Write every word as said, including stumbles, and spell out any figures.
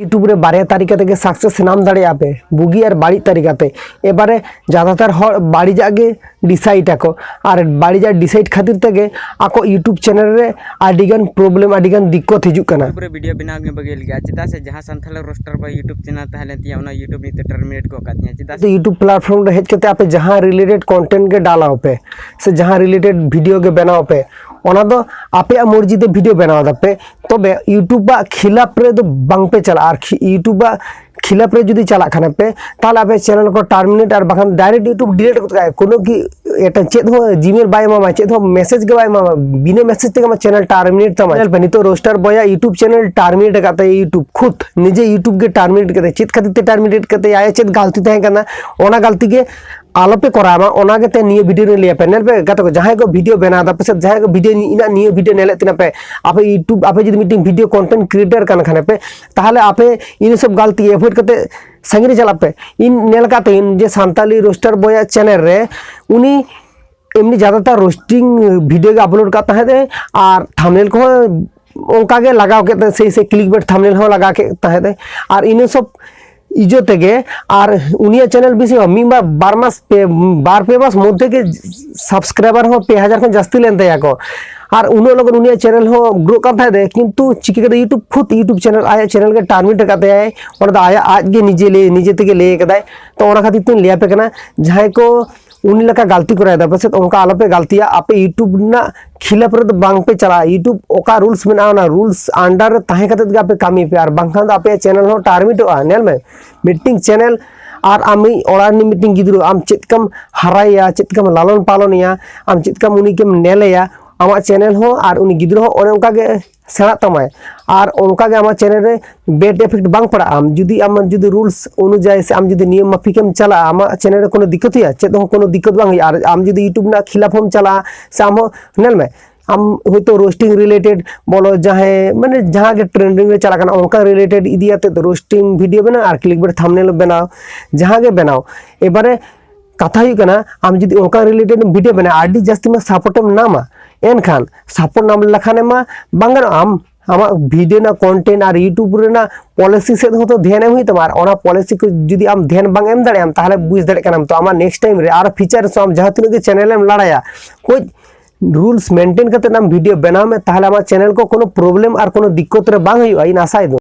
YouTube ᱨᱮ ᱵᱟᱨᱭᱟ ᱛᱟᱹᱨᱤᱠᱟ ᱛᱮᱜᱮ ᱥᱟᱠᱥᱮᱥ ᱧᱟᱢ ᱫᱟᱲᱮᱭᱟᱜᱼᱟ ᱯᱮ, ᱵᱩᱜᱤ ᱟᱨ ᱵᱟᱹᱲᱤᱡ ᱛᱟᱹᱨᱤᱠᱟ ᱛᱮ᱾ ᱮᱵᱟᱨᱮ ᱡᱟᱫᱟᱛᱟᱨ ᱦᱚᱲ ᱵᱟᱹᱲᱤᱡᱟᱜ ᱜᱮ ᱰᱤᱥᱟᱭᱤᱰ ᱟᱠᱚ, ᱟᱨ ᱵᱟᱹᱲᱤᱡᱟᱜ ᱰᱤᱥᱟᱭᱤᱰ ᱠᱷᱟᱹᱛᱤᱨ ᱛᱮᱜᱮ ᱟᱠᱚ YouTube ᱪᱮᱱᱮᱞ ᱨᱮ ᱟᱹᱰᱤᱜᱟᱱ ᱯᱨᱚᱵᱞᱮᱢ, ᱟᱹᱰᱤᱜᱟᱱ ᱫᱤᱠᱠᱚᱛ ᱦᱤᱡᱩᱜ ᱠᱟᱱᱟ᱾ YouTube ᱨᱮ ᱵᱷᱤᱰᱤᱭᱳ ᱵᱮᱱᱟᱣ ᱜᱮ ᱵᱟᱹᱜᱤ ᱞᱮᱫᱼᱟ, ᱪᱮᱫᱟᱜ ᱥᱮ ᱡᱟᱦᱟᱸ ᱥᱟᱱᱛᱟᱲ ᱨᱳᱥᱴᱟᱨ ᱵᱚᱭ YouTube ᱪᱮᱱᱮᱞ ᱛᱟᱦᱮᱸ ᱞᱮᱱ ᱛᱤᱧᱟ, ᱚᱱᱟ YouTube ᱱᱤᱛᱚᱜ ᱴᱟᱨᱢᱤᱱᱮᱴ ᱜᱚᱫ ᱠᱟᱜ ᱛᱤᱧᱟ᱾ ᱪᱮᱫᱟᱜ ᱥᱮ YouTube ᱯᱞᱟᱴᱯᱷᱚᱨᱢ ᱨᱮ ᱦᱮᱡ ᱠᱟᱛᱮ ᱟᱯᱮ ᱡᱟᱦᱟᱸ ᱨᱤᱞᱮᱴᱮᱰ ᱠᱚᱱᱴᱮᱱᱴ ᱜᱮ ᱰᱟᱞᱟᱣ ᱯᱮ ᱥᱮ ᱡᱟᱦᱟᱸ ᱨᱤᱞᱮᱴᱮᱰ ᱵᱷᱤᱰᱤᱭᱳ ᱜᱮ ᱵᱮᱱᱟᱣ ᱯᱮ, ᱚᱱᱟ ᱫᱚ ᱟᱯᱮᱭᱟᱜ ᱢᱚᱨᱡᱤ ᱛᱮ ᱵᱷᱤᱰᱤᱭᱳ ᱵᱮᱱᱟᱣ ᱫᱟᱯᱮ, ᱛᱚᱵᱮ YouTube ᱟᱜ ᱠᱷᱤᱞᱟᱯ ᱨᱮᱫᱚ ᱵᱟᱝ ᱯᱮ ᱪᱟᱞᱟᱜᱼᱟ᱾ ᱟᱨ ᱠᱷᱤ-, YouTube ᱟᱜ ᱠᱷᱤᱞᱟᱯ ᱨᱮ ᱡᱩᱫᱤ ᱪᱟᱞᱟᱜ ᱠᱷᱟᱱ ᱯᱮ, ᱛᱟᱦᱚᱞᱮ ᱟᱯᱮ ᱪᱮᱱᱮᱞ ᱠᱚ ᱴᱟᱨᱢᱤᱱᱮᱴ ᱟᱨ ᱵᱟᱠᱷᱟᱱ ᱰᱟᱭᱨᱮᱠᱴ YouTube ᱰᱤᱞᱤᱴ ᱜᱚᱫ ᱠᱟᱜᱼᱟᱭ᱾ ᱠᱳᱱᱳ ᱠᱤ ᱮᱴᱟᱜ ᱪᱮᱫ ᱦᱚᱸ Gmail ᱵᱟᱭ ᱮᱢᱟᱢᱟ, ᱪᱮᱫ ᱦᱚᱸ ᱢᱮᱥᱮᱡᱽ ᱜᱮ ᱵᱟᱭ ᱮᱢᱟᱢᱟ, ᱵᱤᱱᱟᱹ ᱢᱮᱥᱮᱡᱽ ᱛᱮᱜᱮ ᱟᱢᱟᱜ ᱪᱮᱱᱮᱞ ᱴᱟᱨᱢᱤᱱᱮᱴ ᱛᱟᱢᱟ᱾ ᱧᱮᱞ ᱯᱮ, ᱱᱤᱛᱚᱜ ᱨᱳᱥᱴᱟᱨ ᱵᱚᱭᱟᱜ YouTube ᱪᱮᱱᱮᱞ ᱴᱟᱨᱢᱤᱱᱮᱴ ᱟᱠᱟᱫ ᱛᱟᱭᱟ YouTube ᱠᱷᱩᱫ, ᱱᱤᱡᱮ YouTube ᱜᱮ ᱴᱟᱨᱢᱤᱱᱮᱴ ᱠᱟᱫᱟᱭ᱾ ᱪᱮᱫ ᱠᱷᱟᱹᱛᱤᱨ ᱛᱮ ᱴᱟᱨᱢᱤᱱᱮᱴ ᱠᱟᱫᱟᱭ? ᱟᱭᱟᱜ ᱪᱮᱫ ᱜᱟᱞᱛᱤ ᱛᱟᱦᱮᱸ ᱠᱟᱱᱟ? ᱚᱱᱟ ᱜᱟᱞᱛᱤ ᱜᱮ ᱟᱞᱚᱯᱮ ᱠᱚᱨᱟᱣ ᱢᱟ, ᱚᱱᱟ ᱜᱮᱛᱮ ᱱᱤᱭᱟᱹ ᱵᱷᱤᱰᱤᱭᱳ ᱨᱮ ᱞᱟᱹᱭ ᱟᱯᱮ᱾ ᱧᱮᱞ ᱯᱮ ᱜᱟᱛᱮ ᱠᱚ, ᱡᱟᱦᱟᱸᱭ ᱠᱚ ᱵᱷᱤᱰᱤᱭᱳ ᱵᱮᱱᱟᱣ ᱫᱟᱯᱮ ᱥᱮ ᱡᱟᱦᱟᱸᱭ ᱠᱚ ᱵᱷᱤᱰᱤᱭᱳ ᱤᱧᱟᱹᱜ ᱱᱤᱭᱟᱹ ᱵᱷᱤᱰᱤᱭᱳ ᱧᱮᱞᱮᱫ ᱛᱟᱦᱮᱱᱟ ᱯᱮ, ᱟᱯᱮ YouTube, ᱟᱯᱮ ᱡᱩᱫᱤ ᱢᱤᱫᱴᱮᱱ ᱵᱷᱤᱰᱤᱭᱳ ᱠᱚᱱᱴᱮᱱᱴ ᱠᱨᱤᱭᱮᱴᱟᱨ ᱠᱟᱱ ᱠᱷᱟᱱ ᱯᱮ, ᱛᱟᱦᱚᱞᱮ ᱟᱯᱮ ᱤᱱᱟᱹ ᱥᱚᱵ ᱜᱟᱞᱛᱤ ᱮᱵᱷᱚᱭᱮᱰ ᱠᱟᱛᱮ ᱥᱟᱺᱜᱤᱧ ᱨᱮ ᱪᱟᱞᱟᱜ ᱯᱮ᱾ ᱤᱧ ᱧᱮᱞ ᱟᱠᱟᱫ ᱛᱟᱹᱭᱟᱹᱧ ᱡᱮ ᱥᱟᱱᱛᱟᱞᱤ ᱨᱳᱥᱴᱟᱨ ᱵᱚᱭᱟᱜ ᱪᱮᱱᱮᱞ ᱨᱮ ᱩᱱᱤ ᱮᱢᱱᱤ ᱡᱟᱫᱟᱛᱟᱨ ᱨᱳᱥᱴᱤᱝ ᱵᱷᱤᱰᱤᱭᱳ ᱜᱮ ᱟᱯᱞᱳᱰ ᱠᱟᱜ ᱛᱟᱦᱮᱸᱫ ᱮ, ᱟᱨ ᱛᱷᱟᱢᱱᱮᱞ ᱠᱚᱦᱚᱸ ᱚᱱᱠᱟ ᱜᱮ ᱞᱟᱜᱟᱣ ᱠᱮᱫ ᱛᱟᱦᱮᱸᱫ, ᱥᱮᱭ ᱥᱮ ᱠᱞᱤᱠ ᱵᱮᱴ ᱛᱷᱟᱢᱱᱮᱞ ᱦᱚᱸ ᱞᱟᱜᱟᱣ ᱠᱮᱫ ᱛᱟᱦᱮᱸᱫ ᱮ᱾ ᱟᱨ ᱤᱱᱟᱹ ᱥᱚᱵ ᱤᱡᱚ ᱛᱮᱜᱮ, ᱟᱨ ᱩᱱᱤᱭᱟᱜ ᱪᱮᱱᱮᱞ ᱵᱮᱥᱤ ᱵᱟᱝ, ᱢᱤᱫ ᱵᱟᱨ, ᱵᱟᱨ ᱢᱟᱥ, ᱯᱮ, ᱵᱟᱨ ᱯᱮ ᱢᱟᱥ ᱢᱚᱫᱽᱫᱷᱮ ᱜᱮ ᱥᱟᱵᱥᱠᱨᱟᱭᱵᱟᱨ ᱦᱚᱸ ᱯᱮ ᱦᱟᱡᱟᱨ ᱠᱷᱚᱱ ᱡᱟᱹᱥᱛᱤ ᱞᱮᱱ ᱛᱟᱭᱟ ᱠᱚ᱾ ᱟᱨ ᱩᱱᱟᱹᱜ ᱞᱚᱜᱚᱱ ᱩᱱᱤᱭᱟᱜ ᱪᱮᱱᱮᱞ ᱦᱚᱸ ᱜᱨᱳ ᱠᱟᱱ ᱛᱟᱦᱮᱸᱫ ᱮ, ᱠᱤᱱᱛᱩ ᱪᱤᱠᱟᱹ ᱠᱮᱫᱟ, YouTube ᱠᱷᱩᱫ YouTube ᱪᱮᱱᱮᱞ, ᱟᱭᱟᱜ ᱪᱮᱱᱮᱞ ᱜᱮ ᱴᱟᱨᱢᱤᱱᱮᱴ ᱟᱠᱟᱫ ᱛᱟᱭᱟᱭ᱾ ᱚᱱᱟ ᱫᱚ ᱟᱭᱟᱜ, ᱟᱡ ᱜᱮ ᱱᱤᱡᱮ ᱞᱟᱹᱭ, ᱱᱤᱡᱮ ᱛᱮᱜᱮ ᱞᱟᱹᱭ ᱠᱟᱫᱟᱭ᱾ ᱛᱚ ᱚᱱᱟ ᱠᱷᱟᱹᱛᱤᱨ ᱛᱤᱧ ᱞᱟᱹᱭ ᱟᱯᱮ ᱠᱟᱱᱟ, ᱡᱟᱦᱟᱸᱭ ᱠᱚ ᱩᱱᱤ ᱞᱮᱠᱟ ᱜᱟᱞᱛᱤ ᱠᱚᱨᱟᱣ ᱮᱫᱟ, ᱯᱟᱥᱮᱫ ᱚᱱᱠᱟ ᱟᱞᱚᱯᱮ ᱜᱟᱞᱛᱤᱭᱟ᱾ ᱟᱯᱮ YouTube ᱨᱮᱱᱟᱜ ᱠᱷᱤᱞᱟᱯ ᱨᱮᱫᱚ ᱵᱟᱝᱯᱮ ᱪᱟᱞᱟᱜᱼᱟ᱾ YouTube ᱚᱠᱟ ᱨᱩᱞᱥ ᱢᱮᱱᱟᱜᱼᱟ, ᱚᱱᱟ ᱨᱩᱞᱥ ᱟᱱᱰᱟᱨ ᱨᱮ ᱛᱟᱦᱮᱸ ᱠᱟᱛᱮᱫ ᱜᱮ ᱟᱯᱮ ᱠᱟᱹᱢᱤ ᱯᱮ, ᱟᱨ ᱵᱟᱝᱠᱷᱟᱱ ᱫᱚ ᱟᱯᱮᱭᱟᱜ ᱪᱮᱱᱮᱞ ᱦᱚᱸ ᱴᱟᱨᱢᱤᱴᱚᱜᱼᱟ᱾ ᱧᱮᱞ ᱢᱮ, ᱢᱤᱫᱴᱤᱝ ᱪᱮᱱᱮᱞ ᱟᱨ ᱟᱢᱤᱡ ᱚᱲᱟᱜ ᱨᱤᱱᱤᱡ ᱢᱤᱫᱴᱤᱝ ᱜᱤᱫᱽᱨᱟᱹ, ᱟᱢ ᱪᱮᱫ ᱞᱮᱠᱟᱢ ᱦᱟᱨᱟᱭᱮᱭᱟ, ᱪᱮᱫ ᱞᱮᱠᱟᱢ ᱞᱟᱞᱚᱱ ᱯᱟᱞᱚᱱᱮᱭᱟ, ᱟᱢ ᱪᱮᱫ ᱞᱮᱠᱟᱢ ᱩᱱᱤ ᱜᱮᱢ ᱧᱮᱞᱮᱭᱟ, ᱟᱢᱟᱜ ᱪᱮᱱᱮᱞ ᱦᱚᱸ ᱟᱨ ᱩᱱᱤ ᱜᱤᱫᱽᱨᱟᱹ ᱦᱚᱸ ᱚᱱᱮ ᱚᱱᱠᱟ ᱜᱮ ᱥᱮᱬᱟᱜ ᱛᱟᱢᱟᱭ᱾ ᱟᱨ ᱚᱱᱠᱟ ᱜᱮ ᱟᱢᱟᱜ ᱪᱮᱱᱮᱞ ᱨᱮ ᱵᱮᱰ ᱤᱯᱷᱮᱠᱴ ᱵᱟᱝ ᱯᱟᱲᱟᱜᱼᱟ᱾ ᱟᱢ ᱡᱩᱫᱤ, ᱟᱢ ᱡᱩᱫᱤ ᱨᱩᱞᱥ ᱚᱱᱩᱡᱟᱭᱤ ᱥᱮ ᱟᱢ ᱡᱩᱫᱤ ᱱᱤᱭᱚᱢ ᱢᱟᱯᱷᱤᱠ ᱮᱢ ᱪᱟᱞᱟᱜᱼᱟ, ᱟᱢᱟᱜ ᱪᱮᱱᱮᱞ ᱨᱮ ᱠᱳᱱᱳ ᱫᱤᱠᱠᱚᱛ ᱦᱩᱭᱩᱜᱼᱟ? ᱪᱮᱫ ᱦᱚᱸ ᱠᱳᱱᱳ ᱫᱤᱠᱠᱚᱛ ᱵᱟᱝ ᱦᱩᱭᱩᱜᱼᱟ᱾ ᱟᱨ ᱟᱢ ᱡᱩᱫᱤ YouTube ᱨᱮᱱᱟᱜ ᱠᱷᱤᱞᱟᱯ ᱦᱚᱸᱢ ᱪᱟᱞᱟᱜᱼᱟ, ᱥᱮ ᱟᱢ ᱦᱚᱸ, ᱧᱮᱞ ᱢᱮ, ᱟᱢ ᱦᱚᱭᱛᱳ ᱨᱳᱥᱴᱤᱝ ᱨᱤᱞᱮᱴᱮᱰ ᱵᱚᱞᱚ, ᱡᱟᱦᱟᱸᱭ ᱢᱟᱱᱮ ᱡᱟᱦᱟᱸ ᱜᱮ ᱴᱨᱮᱱᱰᱤᱝ ᱨᱮ ᱪᱟᱞᱟᱜ ᱠᱟᱱᱟ, ᱚᱱᱠᱟ ᱨᱤᱞᱮᱴᱮᱰ ᱤᱫᱤ ᱠᱟᱛᱮᱫ ᱨᱳᱥᱴᱤᱝ ᱵᱷᱤᱰᱤᱭᱳ ᱵᱮᱱᱟᱣ ᱟᱨ ᱠᱞᱤᱠ ᱵᱮᱴ ᱛᱷᱟᱢᱵᱱᱮᱞ ᱵᱮᱱᱟᱣ, ᱡᱟᱦᱟᱸ ᱜᱮ ᱵᱮᱱᱟᱣ᱾ ᱮᱵᱟᱨᱮ ᱠᱟᱛᱷᱟ ᱦᱩᱭᱩᱜ ᱠᱟᱱᱟ, ᱟᱢ ᱡᱩᱫᱤ ᱚᱱᱠᱟ ᱨᱤᱞᱮᱴᱮᱰ ᱵᱷᱤᱰᱤᱭᱳ ᱵᱮᱱᱟᱣ, ᱟᱹᱰᱤ ᱡᱟᱹᱥᱛᱤ ᱢᱟ ᱥᱟᱯᱳᱨᱴ ᱮᱢ ᱧᱟᱢᱟ᱾ ᱮᱱᱠᱷᱟᱱ ᱥᱟᱯᱳᱨᱴ ᱧᱟᱢ ᱞᱮᱠᱷᱟᱱ ᱢᱟ ᱵᱟᱝ ᱜᱟᱱᱚᱜᱼᱟ, ᱟᱢ ᱟᱢᱟᱜ ᱵᱷᱤᱰᱤᱭᱳ ᱨᱮᱱᱟᱜ ᱠᱚᱱᱴᱮᱱᱴ ᱟᱨ ᱤᱭᱩᱴᱩᱵᱽ ᱨᱮᱱᱟᱜ ᱯᱚᱞᱤᱥᱤ ᱥᱮᱫ ᱦᱚᱸ ᱛᱚ ᱫᱷᱮᱭᱟᱱ ᱮᱢ ᱦᱩᱭᱩᱜ ᱛᱟᱢᱟ᱾ ᱟᱨ ᱚᱱᱟ ᱯᱚᱞᱤᱥᱤ ᱠᱚ ᱡᱩᱫᱤ ᱟᱢ ᱫᱷᱮᱭᱟᱱ ᱵᱟᱝ ᱮᱢ ᱫᱟᱲᱮᱭᱟᱜᱼᱟᱢ, ᱛᱟᱦᱚᱞᱮ ᱵᱩᱡᱽ ᱫᱟᱲᱮᱭᱟᱜ ᱠᱟᱱᱟᱢ ᱛᱚ, ᱟᱢᱟᱜ ᱱᱮᱠᱥᱴ ᱴᱟᱭᱤᱢ ᱨᱮ ᱟᱨ ᱯᱷᱤᱪᱟᱨ ᱥᱚ ᱟᱢ ᱡᱟᱦᱟᱸ ᱛᱤᱱᱟᱹᱜ ᱜᱮ ᱪᱮᱱᱮᱞ ᱮᱢ ᱞᱟᱲᱟᱭᱟ, ᱠᱳᱪ ᱨᱩᱞᱥ ᱢᱮᱱᱴᱮᱱ ᱠᱟᱛᱮ ᱟᱢ ᱵᱷᱤᱰᱤᱭᱳ ᱵᱮᱱᱟᱣ ᱢᱮ, ᱛᱟᱦᱚᱞᱮ ᱟᱢᱟᱜ ᱪᱮᱱᱮᱞ ᱠᱚ ᱠᱳᱱᱳ ᱯᱨᱚᱵᱞᱮᱢ ᱟᱨ ᱠᱳᱱᱳ ᱫᱤᱠᱠᱚᱛ ᱨᱮ ᱵᱟᱝ ᱦᱩᱭᱩᱜᱼᱟ, ᱤᱧ ᱟᱥᱟᱭ ᱫᱚ᱾